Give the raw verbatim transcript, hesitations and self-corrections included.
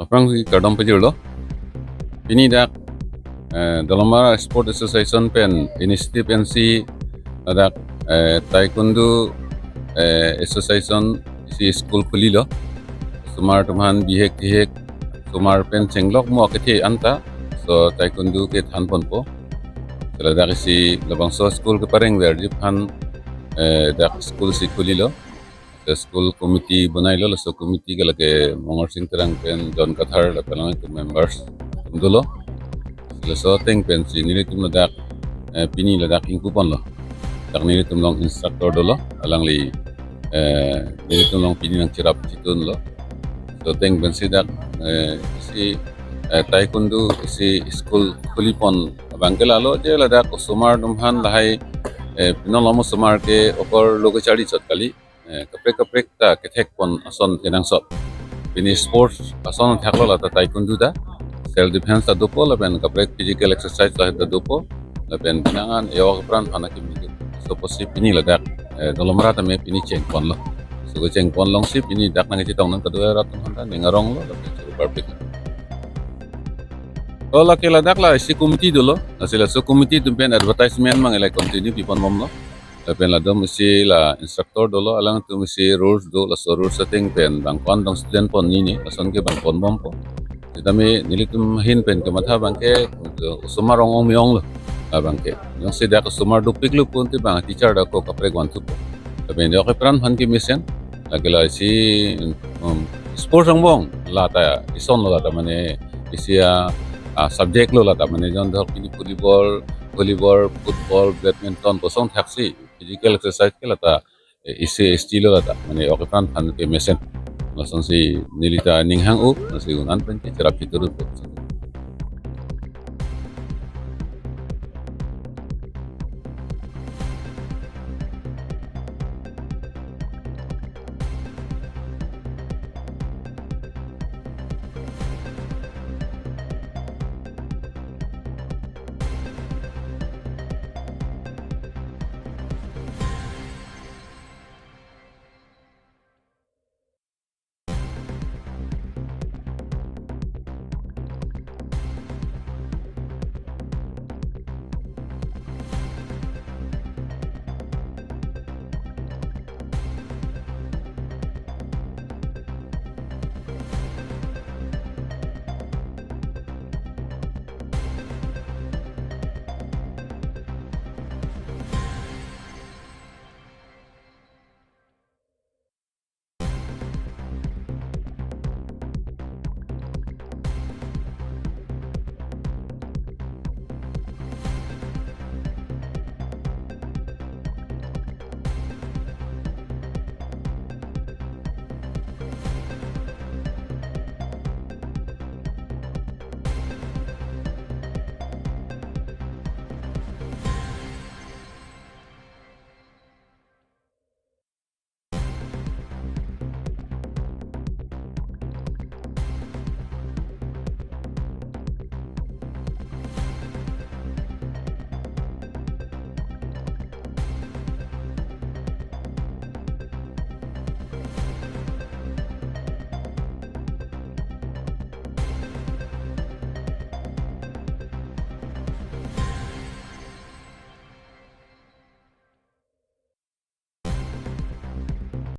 Aphrangsi kardom pajirlo. Pini dak eh, Dolamara Sport Association pen initiative ensi ladak eh, taekwondo eh, association isi school khulilo. Osomar atum aphan bihek bihek osomar pen chenglok mo akethe anta so taekwondo kethan ponpo. Ladak isi labangso school kepareng verji aphan eh, dak school si khulilo. School committee bonailo, laso committee ke lake Mongorsing Terang pen John Kathar lapen alangtum members dolo. Laso ateng pensi nelitum ladak eh, pini ladak ingpu ponlo. Dak nelitum along instructor dolo, alangli eh, nelitum along pini nangcherap chitun lo. Laso ateng pensi dak eh, isi eh, taekwondo isi school khuli pon abangke lalo je ladak osomar atum aphan lahai eh, pinon lom osomar ke okor lo kacharli chot kali. Eh, kaprek kaprek ta kethek pon ason kenangsot. Pini sports ason thaklo lata taekwondo ta. Self defense ta dopo lapen kaprek physical exercise ta dopo. Lapen pinangan ejok apran aphan akimi ke. So pusi pini ladak eh, Dolamara tame pini cheng ponlo. So kecheng pon alongsi pini dak nangchetong nang kedo-an arat atum aphan ta ning aronglo lapen churu parpik. O lake ladak la isi committee dolo. Lasi laso committee atum pen advertisement mang ilai continue pi pon bomlo. Lapen latum isi la instructor dolo, alangtum isi rules do, laso rules ateng pen bang ko-an tong student pon nini, lason ke bang pon bompo. Sitame nelitum ahin pen kematha abangke osomar ong-ong me-onglo abangke. Jongsi dak osomar dopiklo pulote bang teacher dak ko kaprek vanthupo. Lapen ejok apran aphan kemesen, lake la isi um, sports angbong lata isonlo lata mane isi a, a subject lo lata mane jon dok pini volleyball, volleyball, football, badminton kosong thaksi physical exercise ke lata eh, isi isi lo lata mane ejok apran aphan kemesen. Lasonsi neli ta ning hang-o, lasi un-an pen ke cherap chiturut.